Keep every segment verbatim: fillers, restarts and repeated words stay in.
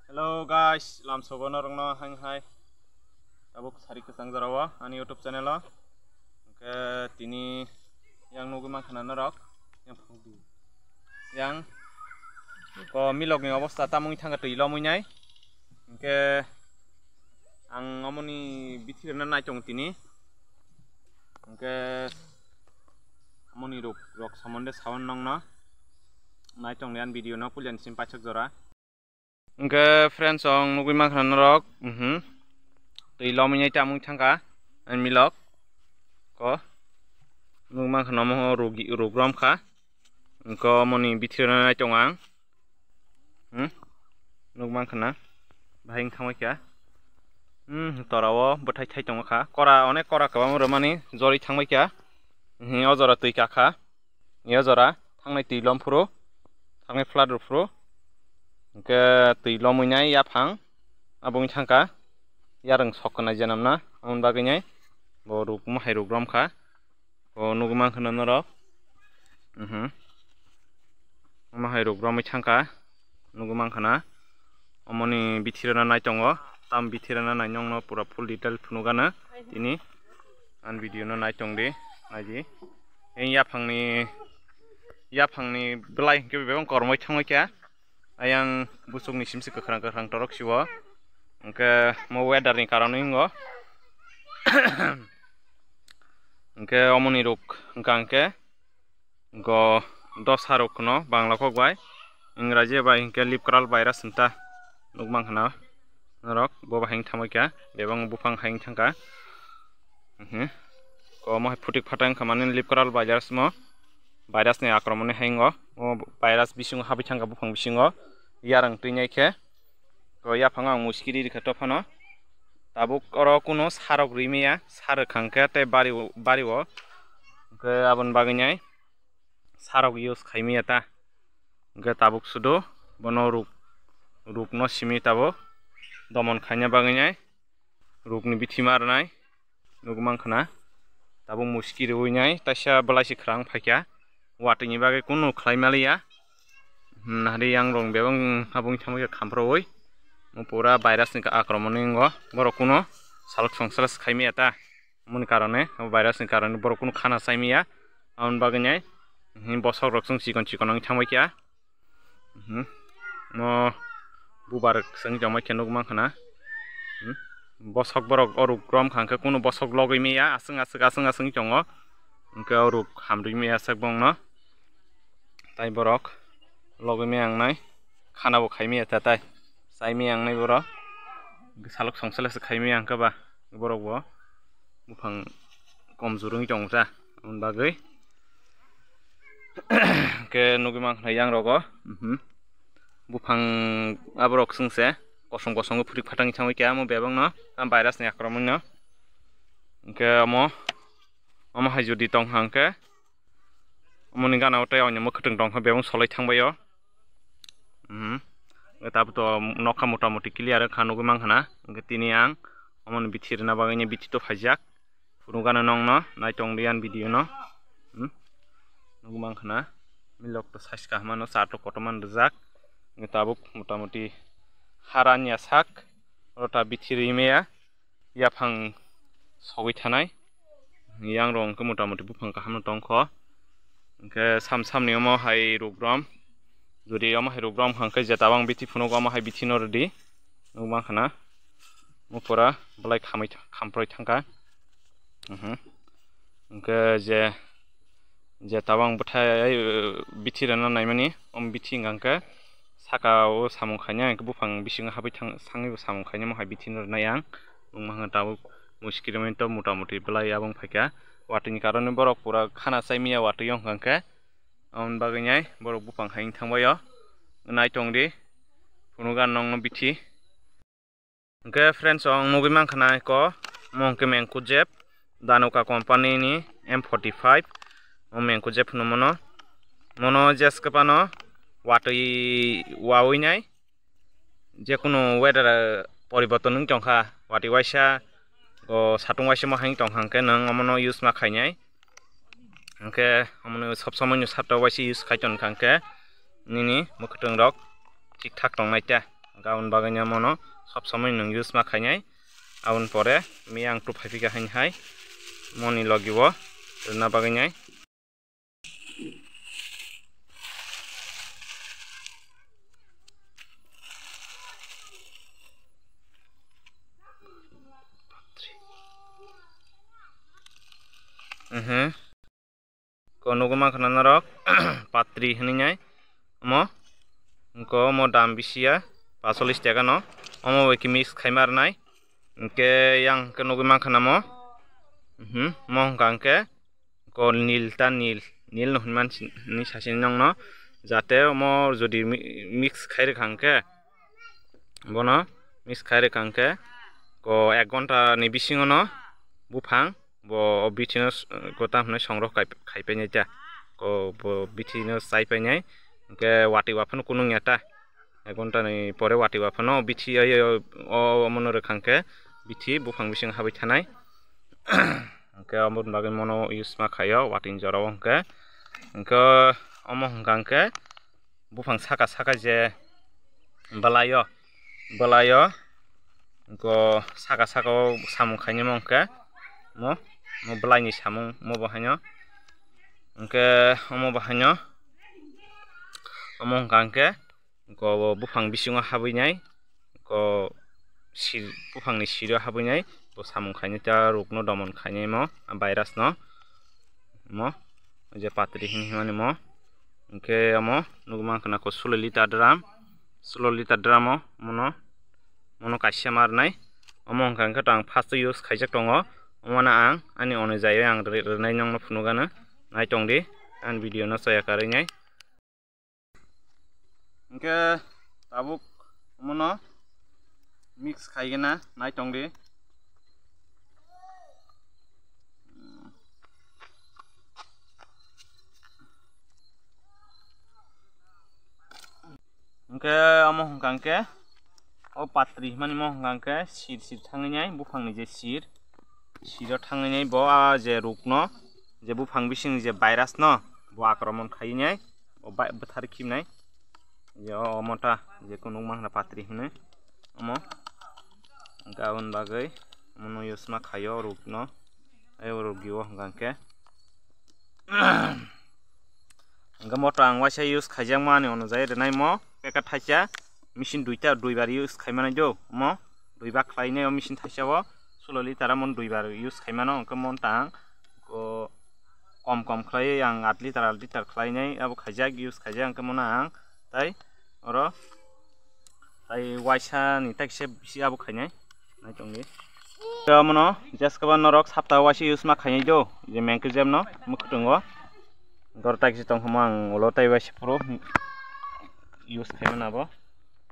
Hello guys, lamsogo norokno hang hai. Tabuk sari kwchang jorao ani YouTube channel o. Hwnkhe tini yang nugwi mankha na norok. Yang ko milok ni obostha tamung thangkha twi lomwi nai. Hwnkhe ang omoni bithi rwna naitong tini. Hwnkhe omoni rok, rok somonde sawan nongno naitong lian video no pulian sim paithak jora. Hwnkhe friends, ang nugwi mankha norok, mhm. Twi lomwi nai tamung thangkha, ani milok. Ko. Nugwi mankha nomo rugi-, rugrom kha. Hwnkhe omoni bithi rwna naitong ang. Hmm? Nugwi mankha na. Bahai wng thangwi kha. Hmm, torao bwthai thai tongkha. Kora, onek kora kwbangma rwmani jorwi thangbai kha. Hmm, o jora twi kakha. Yo jora thangnai twi lom phuru, thangnai flood rw phuru, hwnkhe twi lomwi nai yaphang, abo wng thangkha yarwng sok khwnai jenamna, aboni bagwi nai bo ruk, mohai ruk romkha, bo nugwi mankha na norok, mhm, mohai ruk romwi thangkha. Nugwi mankha na, omoni bithi rwna nai tongo, tam bithi rwna nai nongno pura full detail phunukgana tini. Ani video no nai tong di, nai di. Yang yaphangni, yaphangni belai hwnkhe bebak kormoi thangwi kha, ayang buchukni simsi kwkhwrang kwkhwrang torok sio, hwnkhe mo weather ni karonwi wngo, hwnkhe omoni ruk hwnkha hwnkhe. Go dosa rok no Bangla kok bai, Ingraji bai hinkhe Lipkral virus hinta nukmang khna norok, bo bahai thangbai kha, bebak buphang hai thangkha. Mhm. Ko mo hai phutik phatang kha mani Lipkral virus mo, virus ni akromoni hai ngo, o virus bisingo habwi thangkha buphang bisingo, yarwng twi nai khe, ko yaphango ang muskiri rikha to phano, tabuk oro kuno sarok rimaya, sarok khangkhe tei bari, bari o, hwnkhe aboni bagwi nai. Sarok use khaimaya ta. Hwnkhe tabuk sudo bono ruk, rukno simi tabuk domon khaina bagwi nai rukni bithi ma rwnai nukmang khna. Tabuk muski rwi nai taisa belai se khwrang phaikha, watwini bagwi kunu khlai maliya. Hmm, nahari yang rong bebak habung thamwi khamprowi. Pura virus ni akromoni wngo borok kuno salok songsa khaimaya ta. Moni karone, o virus ni karone borok kunu khana chaimaya. Aboni bagwi nai, hmm, bosok rok chwng chikon chikon wng thangbai kha. Hmm. Mo bubar chwng tongbai khe nukmang khna. Hmm. Bosok borok o ruk rom kha hwnkhe kunu bosok logwi maya, aswk aswk aswk aswk tongo. Hwnkhe o ruk hamrwi maya sak bongno. Tai borok logwi maya wngnai. Khana bo khaimaya ta tai. Chaimaya wngnai borok. Salok songsa khaimaya hwnkhe ba borok bo. Buphang komjor wngwi tongo ta, aboni bagwi. Hwnkhe nugwi mankha yang rogo, mhm. Buphang aborok chwngse kosom kosom phutik phatang thangwi khe amo bebakno, am virus ni akromon no. Hwnkhe amo, amo hai jodi tongkha hwnkhe, omoni gana o tei oinwi mwkhwtwng tongkha, bebak solai thangbai o. Mhm. Tabuk to nokha mota moti clear wngkha, nugwi mankha na. Hwnkhe tini ang omoni bithi rwna bagwi ni bithi to phaijak. Phunukgana nongno, naitong di ani video no. Hmm? Nugwi mankha na. Milok to size kaham ano, cha to kotorma rijak. Hwnkhe tabuk mota moti hara ni sak. Oro ta bithi rimaya. Yaphang sogwi thanai. Yang rok hwnkhe mota moti buphang kaham no tongkho. Hwnkhe sam sam ni omo hai ruk rom. Jodi omo hai ruk rom hwnkhe jeta bang bithi phunuk omo hai bithi no rwdi. Nukmankha na. Mo pura belai khamwi tha-, khamproi thangkha. Mhm. Hwnkhe je, je tabang bwthai, eh, bithi rwna naimani, om bithi hwnkha hwnkhe saka o samung khainai, hwnkhe buphang bisingo habwi thang-, sangwi bo samung khainai, mo hai bithi no rwnai ang. Nukmankha tabuk muskirmento mota moti belai abong phaikha. Watwini karone borok pura khana chaimaya watwi o hwnkha hwnkhe. Aboni bagwi nai borok buphang hai thangbai o. Naitong di. Phunukgana nongno bithi. Hwnkhe friends, ang nugwi mankha na eko, omo hwnkhe Mancozeb, Dhanuka company ni M forty five, o Mancozeb hwnwi mano. Mono jes kwbano watwi wawi nai, jekunu weather, eh, poriborton wng tongkha, watwi waisa, o satung waisa mo hai tongkha, hwnkhe nwng omono use ma khainai. Hwnkhe omono sob somoi no satung waisa use khai tongkha, hwnkhe nini mwkhwtwng rok thik thak tongnai ta. Aboni bagwi no mono sob somoi nwng use ma khainai. Aboni pore miyang tu phaiphika haini hai moni logi o rwna bagwi nai. Mhm. Ko nugwi mankha na norok patri hinwi nai omo. Ko omo dam bisi ya pasolis taka no. Omo bai khe mix khai ma rwnai. Hwnkhe yang khe nugwi mankha na mo. Mhm, mo hwnkha hwnkhe ko nil ta nil, nil no hwnwi man si-, hwnwi sasi nongno. Jate omo jodi mi-, mix khai rwkha hwnkhe, bono mix khai rwkha hwnkhe ko ek ghonta ni bisingo no buphang bo o bithi no s-, gota hwnwi songrok khai, khai painai ta. Ko bo bithi no chai painai, hwnkhe watwi wa phano kunung ya ta. Ek ghonta ni pore watwi wa phano bithi o, o, o, omono rwkha hwnkhe bithi buphang bisingo habwi thanai. Hwnkhe aboni bagwi mono use ma khaio watwi ni jora o hwnkhe. Hwnkhe omo hwnkha hwnkhe buphang saka saka je bwlai o, bwlai o, hwnkhe saka saka o samung khainai mo hwnkhe mo, mo bwlai ni samung mo bo haino. Hwnkhe omo bo haino, omo hwnkha hwnkhe ko buphang bisingo habwi nai, ko sil-, buphang ni siro habwi nai, bo samung khainai ta ruk no domon khainai mo, virus no mo, je patri hin himani mo. Hwnkhe omo nugwi mankha na ko sulo liter drum, sulo liter drum o mono, mono kaisa ma rwnai. Omo hwnkha hwnkhe to ang first use khaijak tongo, omo no ang ani onujai ang rwnai nongno phunukgano, nai tongdi ani video no chaya karwi nai. Hwnkhe tabuk omono mix khaigena nai tongdi. Hwnkhe omo hwnkha hwnkhe o patri himani mo hwnkha hwnkhe sir sir thangwi nai buphangni je sir, siro thangwi nai bo a je rukno je buphang bisingni je virus no bo akromon khaiwi nai. O bai bwthar khibnai. Je o, omo ta je kunuk mankhna patri hwnwi. Omo. Hwnkhe aboni bagwi omono use ma khaio rukno. Ayo rugi o hwnkha hwnkhe. Hwnkhe moto ang waisa use khaijakmani onujai rwnai mo packet thaisa machine duita duibar use khaimanai do omo. Duibar khlainai o machine thaisa o sulo liter omo duibar use khaimano hwnkhe mo tang o kom kom khlaiwi ang aat liter aat liter khlainai abo khaijak, use khaijak, hwnkhe mono ang tai oro tai waisa ni tai kisa bisi abo khainai nai tongdi. Omono jeskaba norok sapta waisa use ma khainai do, je mengkhe jemno mwkhwtwngo dor tai kisa tongkha mo ang ulo tai waisa phuru use khaimano abo.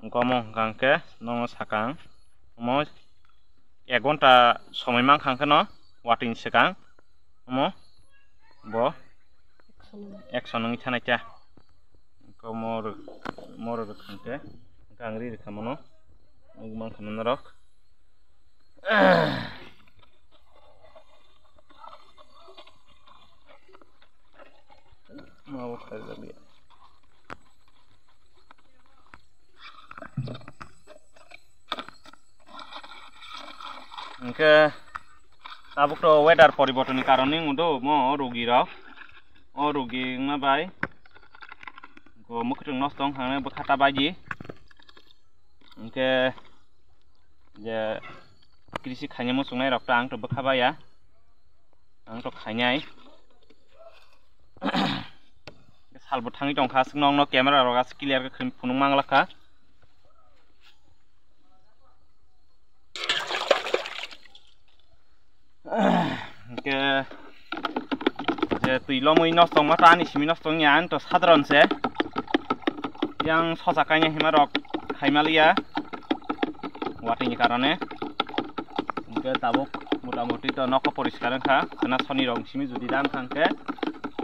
Hwnkhe omo hwnkha hwnkhe nokno sakang omo ek ghonta somoi mankha hwnkhe no watwi ni swkang omo bo action wngwi thanai khe. Hwnkhe omo rw-, omo rw rwkha hwnkhe hwnkhe ang ri rwkha mono nugwi mankha norok. Omo khairokliya. Hwnkhe tabuk to weather poribortonni karon wngwi do mo rugi rok. O rugi wngma bai bo mwkhwtwng nosto wngkha hwnwi bwkha ta baidi. Hwnkhe je krisi khainai muchungnai rok to ang to bwkha baya. Ang to khainai. Salbo thangwi tongkha, aswk nokno camera rok aswk clear khe khwlai phunuk manglakha. Hwnkhe je twi lomwi nosto wngma ta ani simi nosto wngya, ani to sadharon se. Yang sosa kainai hima rok khaima liya watwi ni karone. Hwnkhe tabuk mota moti to nokho poriskar wngkha, khwna soni rok simi jodi dan thangkhe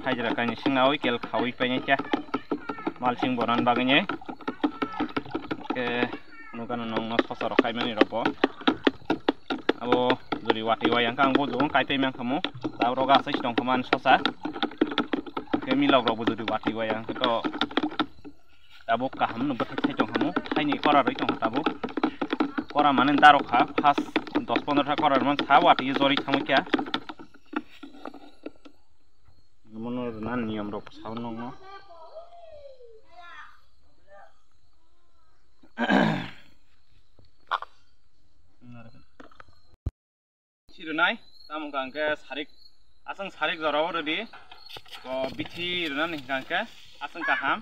hajra kainwi singnawi kel khawi painai khe malsing bonan bagwini. Hwnkhe nukano nongno sosa rok kaimani rokbo. Abo jodi watwi waya hwnkhe ang bo jugong kaipai mankhamu. Tabuk rok asai si tongkha mani sosa. Hwnkhe milok rokbo jodi watwi waya hwnkhe to Tabuk kaham no bwthai thai tong hamo, thaini kora rwi tong tabuk. Kora mane darok kha, first dos pondro ta kora rwmani sa watwi jorwi thangwi kha. Mono rwna niyom rok sao nongno. Bithi rwnai, tamo hwnkha hwnkhe sarik, aswng sarik jorao rwdi. Ko bithi rwnani hwnkha hwnkhe aswng kaham.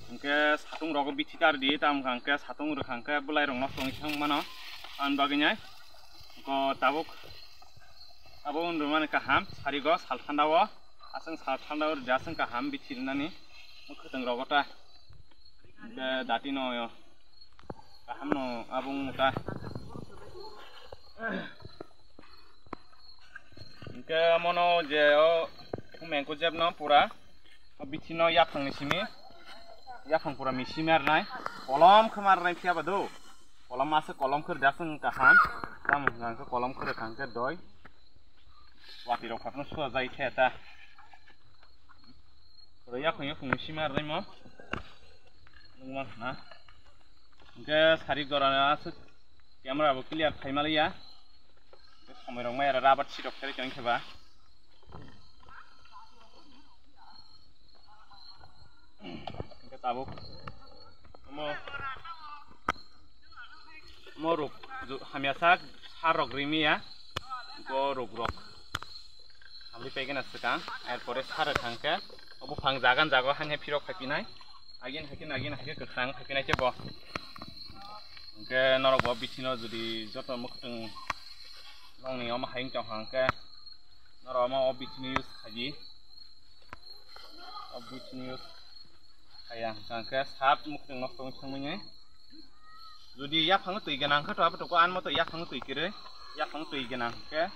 Hwnkhe satung rogo bithi ta rwdi, tamo hwnkha hwnkhe satung rwkha hwnkhe bwlai rok nosto wngwi thang mano. Ani bagwi nai ko tabuk abo wng rwmani kaham, sarigo sal thanda o, aswng sal thanda o rwdi aswng kaham bithi rwnani mwkhwtwng rogo ta. Hwnkhe dati no kaham no abo wng ta. Hwnkhe mono je o mengko jeb no pura o bithi no yaphang ni simi, yaphang pura misi mar nai, kolom khe mar nai phiya ba do, kolom masa kolom khe rwdi aswng kaham, tamo hwnkha hwnkhe kolom khe rwkha hwnkhe doi, watwi rok phano suya jai khe ta. Oro yaphang yaphang sima rwlaimo. Nukma khna. Hwnkhe sarik jora aswk camera bo clear khai maliya. Hwnkhe somoi rok maya rubber sirok khe tong khe ba. Hwnkhe tabuk omo, omo ruk ju-, hamya sak sar rok rimi ya. Bo ruk rok. Hamli paigena swkang, er pore sar rwkha hwnkhe, o buphang jagan jago hanghe phirok phaipinai, agin haikhe, agin haikhe kwkhwrang phaipinai khe bo. Hwnkhe norok bo bithi no jodi joto mwkhwtwng nongni omo hai wng tongkha hwnkhe, norok omo o bithi no use khaidi, o bithi no use khaiya hwnkha hwnkhe sat mwkhwtwng nosto wng thangmani. Jodi yaphang twi gwnang khe to abo toko, anmo to yaphang twi kwrwi, yaphang twi gwnang khe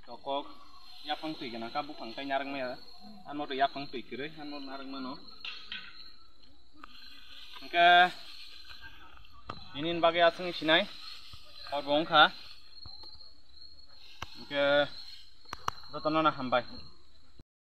tokok, yaphang twi gwnang khe buphang tai narwk maya, anmo to yaphang twi kwrwi, anmo narwk mano. Hwnkhe nini bagwi aswk sinai hor bo wngkha. Hwnkhe jotono no hambai.